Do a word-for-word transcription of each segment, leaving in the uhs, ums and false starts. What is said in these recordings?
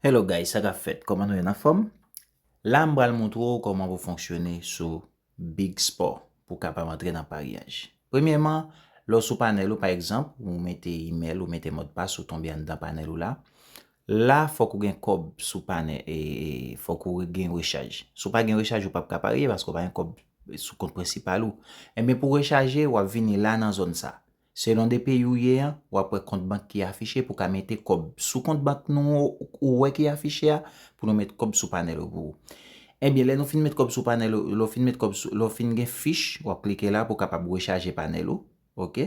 Hello guys, sa k ap fèt? Kòman nou ye, n anfòm? La m pral montre w kòman pou fonksyone sou Big Sport pou w kapab antre nan paryaj. Premyèman, lè w sou panèl ou, pa egzanp, ou mete imèl, ou mete modpas, ou tonbe anndan panèl ou la. La, fòk ou gen kòb sou panèl, e, e, fòk ou gen rechaj. Si w pa gen rechaj, ou p ap ka parye paske w pa gen kòb sou kont prensipal ou. Ebyen, pou w rechaje, w ap vini la nan zòn sa. Selon de peyi w ye an, w ap wè kont bank ki afiche pou w ka mete kòb sou kont bank nou ou wè ki afiche a, pou nou met kòb sou panèl ou pou ou. Ebyen, lè nou fin met kòb sou panèl ou, lè w fin met kòb sou, lè w fin gen fich, w ap klike la pou w kapab rechaje panèl ou, oke?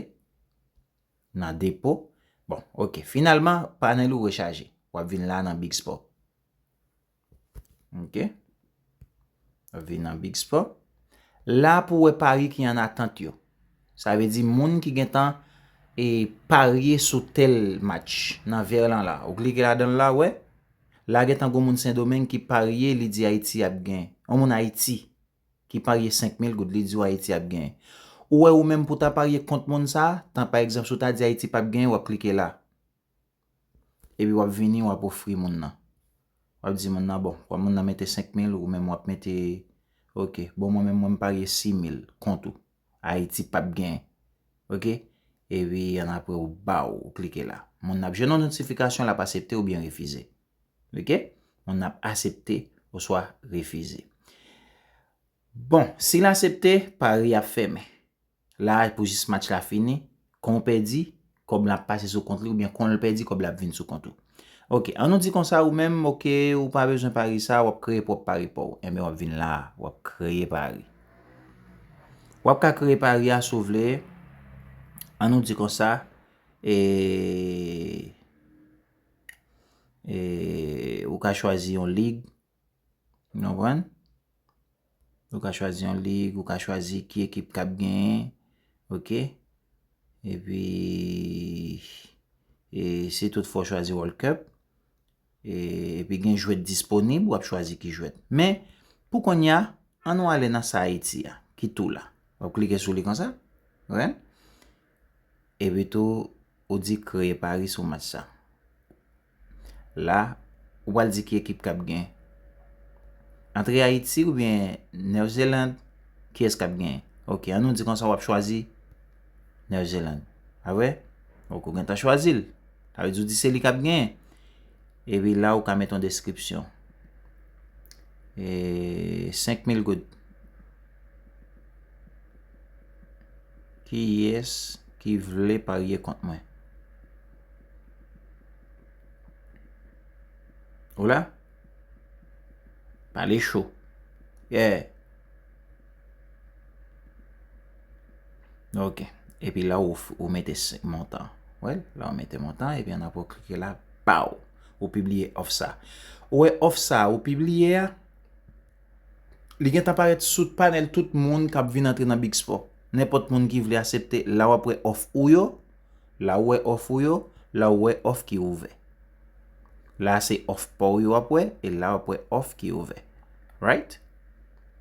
Nan depo. Bon, oke. Finalman, panèl ou rechaje. W ap vin la nan Big Sport. Oke? W ap vin nan Big Sport. La pou w wè pari ki an atant yo. Sa vle di moun ki gentan e parye sou tèl match nan vè lan la. Ou klike ladan l la, wè. La gentan gon moun Sendomeng ki parye, li di Ayiti ap gen. Yon moun Ayiti ki parye senk mil goud, li di w Ayiti ap gen. Ou wè ou menm pou ta parye kont moun sa, tan pa egzanp, si w ta di Ayiti p ap gen, w ap klike la. Epi w ap vini, w ap ofri moun nan. W ap di moun nan, bon, kòm moun nan mete senk mil, ou menm w ap mete, oke, bon, mwen menm, mwen m parye sis mil kont ou. Ayiti p ap gen. Oke? Epi, annapre, ou ba w, ou klike la. Moun nan ap jwenn yon notifikasyon, l ap aksepte oubyen refize. Oke? Moun nan ap aksepte oswa refize. Bon, si l aksepte, pari ap fèmen. La, pou jis match la fini, kon w pèdi, kòb la ap pase sou kont li, oubyen kon l pèdi, kòb la ap vin sou kont ou. Oke, an nou di konsa, ou menm, oke, ou pa bezwen pari sa, w ap kreye pwòp pari pa w. Enben, w ap vin la, w ap kreye pari. W ap ka kreye pari a si w vle. An nou di konsa, e, e, ou ka chwazi yon lig. Ou konprann? Ou ka chwazi yon lig, ou ka chwazi ki ekip k ap genyen. Oke? Epi, e, si toutfwa w chwazi World Cup, e, epi gen jwèt disponib, w ap chwazi ki jwèt. Men, pou kounye a, an nou ale nan sa Ayiti a, ki tou la. W ap klike sou li konsa. Ou konprann? Epi tou, ou di kreye pari sou match sa. La, ou pral di ki ekip k ap gen. Antre Ayiti oubyen New Zealand, kiyès k ap gen? Oke, an nou di konsa w ap chwazi New Zealand. A vre? Oke, ou gentan chwazi l. Sa vle di w di se li k ap gen. Epi la, ou ka met yon deskripsyon. E, senk mil goud. Kiyès ki vle parye kont mwen? Ou la? Pale cho. Yeah. Ok. Epi la, ou, ou mete s-, montan. Wè, la, ou mete montan, epi annapre ou klike la, pow! Ou pibliye òf sa. Ou wè òf sa, ou pibliye a, li gentan parèt sou panèl tout moun k ap vin antre nan Big Sport. Nenpòt moun ki vle aksepte, la w ap wè òf ou yo, la w wè òf ou yo, la w wè òf ki ouvè. La se òf pa w yo w ap wè, e la w ap wè òf ki ouvè. Right?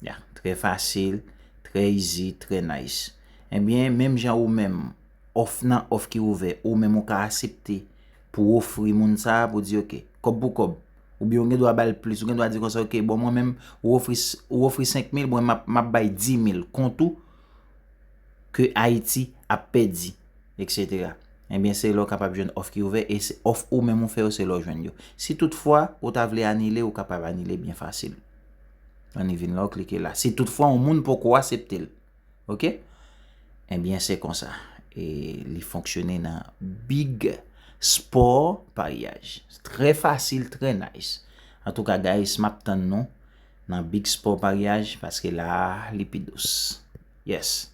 Ya, trè fasil, trè easy, trè nice. Ebyen, menm jan ou menm, òf nan òf ki ouvè, ou menm ou ka aksepte pou w ofri moun sa a, pou di, ok, kòb pou kòb. Oubyen ou gen dwa ba l plis, ou gen dwa di konsa, ok, bon, mwen menm, ou ofri s-, ou ofri senk mil, mwen m ap, m ap bay di mil kont ou ke Ayiti ap pèdi, etsetera. Ebyen, se lè w kapab jwenn òf ki ouvè, e se òf ou menm ou fè yo, se lè w jwenn yo. Si toutfwa, ou ta vle anile, ou kapab anile byen fasil. Ann vin la, w klike la. Si toutfwa, yon moun poko aksepte l. Ok? Ebyen, se konsa. E li fonksyone nan Big Sport Paryaj. Trè fasil, trè nice. Antouka, guys, m ap tann nou nan Big Sport Paryaj, paske la, li pi dous. Yes.